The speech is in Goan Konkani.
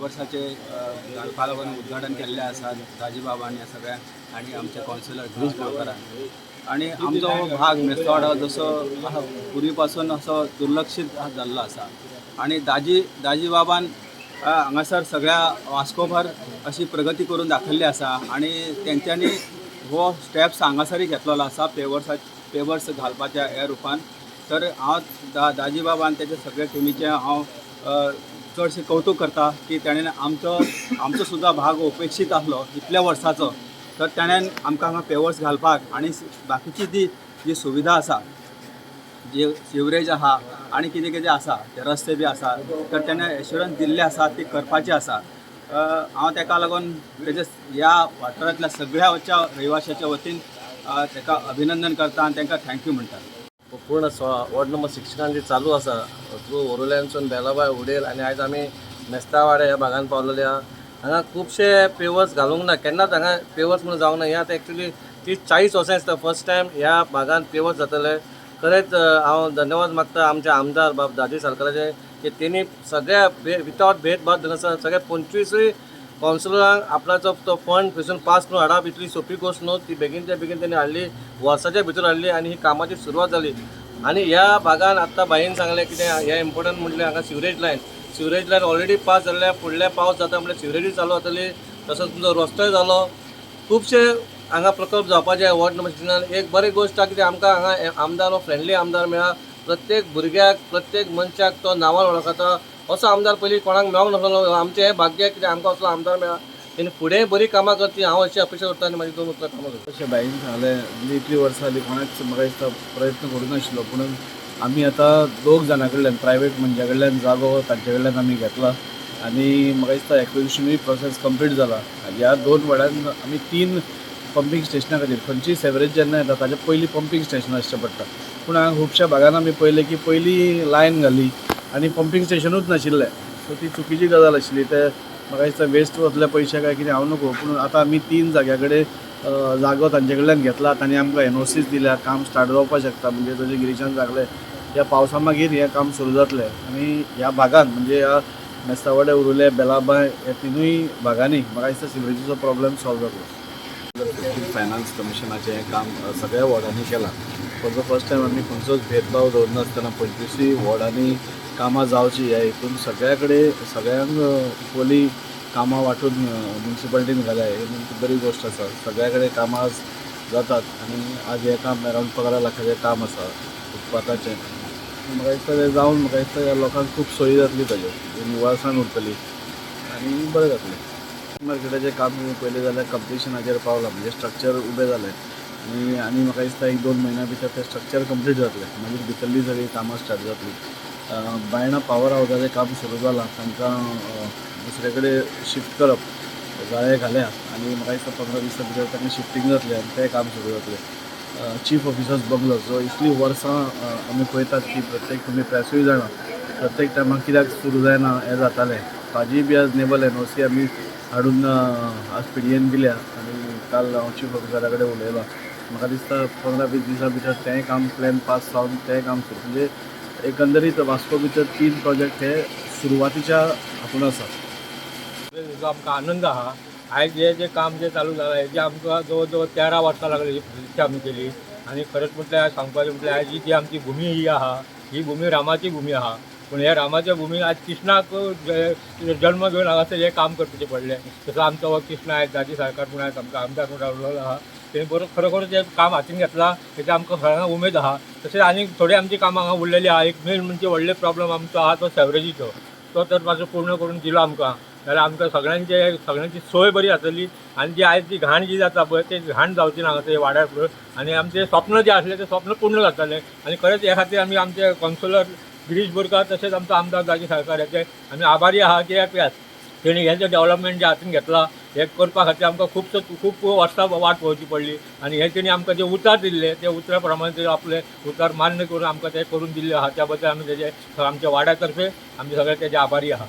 पेवर्साचे घालपा लागून उद्घाटन केल्लें आसा दाजीबाबान ह्या सगळ्यांक आनी आमचे कावन्सिलर गिरीश बोरकारान. आनी आमचो हो भाग मेस्तावाडो जसो आसा पुर्वी पासून असो दुर्लक्षीत जाल्लो आसा आनी दाजीबाबान हांगासर सगळ्या वास्कोभर अशी प्रगती करून दाखयल्ली आसा आनी तेंच्यांनी हो स्टेप्स हांगासरय घेतलेलो आसा पेवर्स घालपाच्या ह्या रुपान. तर हांव दाजीबाबान तेच्या सगळ्या टिमीचें हांव चडशें कौतूक करता की तेणेन आमचो आमचो सुद्दां भाग उपेक्षीत आसलो इतल्या वर्साचो, तर तेणेन आमकां हांगा पेवर्स घालपाक आनी बाकीची ती जी सुविधा आसा, जी सिवरेज आहा आनी कितें कितें आसा, ते रस्ते बी आसा, तर तेणें एश्युरन्स दिल्लें आसा ती करपाची आसा. हांव तेका लागून तेजे ह्या वाठारांतल्या सगळ्याच्या रहिवाशाच्या वतीन तेका अभिनंदन करता आनी तांकां thank you म्हणटा. पूर्ण वॉर्ड नंबर 16 जी चालू आसा थ्रू ओरुल्यानसून बेलाबाय उडेल आनी आयज आमी मेस्तावाडे ह्या भागान पावलेले आहा. हांगा खुबशे पेवर्स घालूंक ना, केन्नाच हांगा पेवर्स म्हणून जावंक ना. हे आतां एक्चुली 30-40 वर्सां दिसता फर्स्ट टायम ह्या भागान पेवर्स जातले. खरेंच हांव धन्यवाद मागता आमचे आमदार बाब दाजी साळकाराचे की तेणी सगळ्या विथआवट भेदभाव दिनासतना सगळ्या 25 कावन्सिलरांक आपणाचो तो फंड थंयसून पास करून हाडप इतली सोंपी गोश्ट न्हू. ती बेगीनच्या बेगीन तेणी हाडली, वर्साच्या भितर हाडली आनी ही कामाची सुरवात जाली. आनी ह्या भागान आत्तां भाईन सांगलें कितें हें इम्पोर्टंट म्हणल्यार हांगा सिवरेज लायन ऑलरेडी पास जाल्ल्या, फुडल्या पावस जाता म्हणल्यार सिवरेजूय चालू जातली. तसोच तुमचो रस्तोय जालो. खुबशे हांगा प्रकल्प जावपाचे वॉर्ड नंबर 16. एक बरी गोश्ट आहा कितें आमकां हांगा आमदार हो फ्रेंडली आमदार मेळ्ळा. प्रत्येक भुरग्याक, प्रत्येक मनशाक तो नांवान वळखता. असो आमदार पयलीं कोणाक मेळोंक नासलो. आमचें हें भाग्य कितें आमकां असलो आमदार मेळ्ळा. तेणी फुडें बरीं कामां करची हांव अशी अपेक्षा करता आनी म्हाजी दोन उतरां कामां करता. अशें भाईन सांगलें, म्हणजे इतलीं वर्सां जालीं कोणाच म्हाका दिसता प्रयत्न करूं नाशिल्लो, पूण आमी आतां दोग जाणां कडल्यान, प्रायवेट मनशा कडल्यान जागो तांचे कडल्यान आमी घेतला आनी म्हाका दिसता एक्विजिशनूय प्रोसेस कंप्लीट जाला. ह्या दोन वाड्यान आमी 3 पंपींग स्टेशना खातीर, खंयचीय सेवरेज जेन्ना येता ताच्या पयलीं पंपींग स्टेशन आसचें पडटा, पूण हांगा खुबश्या भागान आमी पळयलें की पयलीं लायन घाली आनी पंपींग स्टेशनूच नाशिल्लें. सो ती चुकीची गजाल आशिल्ली. ते म्हाका दिसता वेस्ट वतले पयशे काय कितें हांव नको, पूण आतां आमी 3 जाग्या कडेन जागो तांचे कडल्यान घेतला, तांणी आमकां एनओसीस दिल्या, काम स्टार्ट जावपाक शकता. म्हणजे जशें गिरीशान सांगलें, ह्या पावसा मागीर हें काम सुरू जातलें आनी ह्या भागान म्हणजे ह्या मेस्तावाडे, उरुले, बेलाबाय ह्या तिनूय भागांनी म्हाका दिसता सिवरेजीचो प्रॉब्लेम सॉल्व जातलो. फायनान्स कमिशनाचें हें काम सगळ्या वॉर्डांनी केलां. फॉर the first time आमी खंयचोच भेदभाव दवरनासतना 25 वॉर्डांनी कामां जावचीं ह्या हितून सगळ्या कडेन सगळ्यांक इक्वली कामां वांटून मुन्सिपालिटीन घाल्या, ही बरी गोश्ट आसा. सगळ्या कडेन कामां आज जातात आनी आज हें काम अरावंड 15 लाखाचें काम आसा फुटपाथाचें. म्हाका दिसता तें जावन म्हाका दिसता ह्या लोकांक खूब सोयी जातली, ताज्यो निवळसाण उरतली आनी बरें जातलें. मार्केटाचें काम तुमी पळयलें जाल्यार कंप्लिशनाचेर पावलां, म्हणजे स्ट्रक्चर उबें जालें आनी म्हाका दिसता 1-2 म्हयन्या भितर तें स्ट्रक्चर कंप्लीट जातलें. मागीर भितरलीं सगळीं कामां स्टार्ट जातलीं. बायणा पावर हावजाचें काम सुरू जालां, तांकां दुसरे कडेन शिफ्ट करप, जाळे घाल्या आनी म्हाका दिसता 15 दिसां भितर तांकां शिफ्टींग जातलें आनी तें काम सुरू जातलें. चीफ ऑफिसर्स बंगलो जो इतलीं वर्सां आमी पळयतात की प्रत्येक, तुमी प्रेसूय जाणा, प्रत्येक टायमाक कित्याक सुरू जायना हें जातालें, ताजीय बी आज नेवल एनओसी आमी हाडून आज पीडीएन दिल्या आनी काल हांव चीफ ऑफिसरा कडेन उलयलां. म्हाका दिसता 15-20 दिसां भितर तेंय काम प्लॅन पास जावन तेंय काम सुरू. म्हणजे एकंदरीत वास्को भितर 3 प्रोजेक्ट हे सुरवातीच्या हातून आसा. तेजो आमकां आनंद आहा. आयज हें जें काम जें चालू जालां हेजें आमकां जवळ जवळ 13 वर्सां लागली ही प्रतिश्ठा आमी केली. आनी खरेंच म्हटल्यार सांगपाचें म्हटल्यार आयज ही जी आमची भुमी ही आहा, ही भुमी रामाची भुमी आहा, पूण ह्या रामाच्या भुमीन आज कृष्णाक जल्म घेवन हांगासर हें काम करचें पडलें. तसो आमचो हो कृष्ण आयज दाजी साळकार म्हूण आयज आमकां आमदार म्हूण रावलेलो आहा. तेणी बरो खरोखर जें काम हातीन घेतलां तेजी आमकां सगळ्यांक उमेद आहा. तशेंच आनीक थोडी आमची कामां हांगा उरलेली आहा. एक मेन म्हणजे व्हडले प्रॉब्लम आमचो आहा तो सेवरेजीचो, तो तर मातसो पूर्ण करून दिलो आमकां जाल्यार आमकां सगळ्यांची सोय बरी जातली आनी जी आयज जी घाण जी जाता पळय ती घाण जावची ना हांगासर वाड्यार पळय आनी आमचें स्वप्न जें आसलें तें स्वप्न पूर्ण जातलें. आनी खरेंच हे खातीर आमी आमचे कावन्सिलर गिरीश बोरकार तशेंच आमचो आमदार दाजी साळकार हेचे आमी आभारी आहा की तेणी हें जें डेवलपमेंट जें हातीन घेतलां हें करपा खातीर आमकां खूब वर्सां वाट पळोवची पडली आनी हें तेणी आमकां जें उतर दिल्लें ते उतरा प्रमाणे ते आपलें उतर मान्य करून आमकां तें करून दिल्लें आहा. त्या बद्दल आमी तेजे आमच्या वाड्या तर्फे आमी सगळे तेजे आभारी आहा.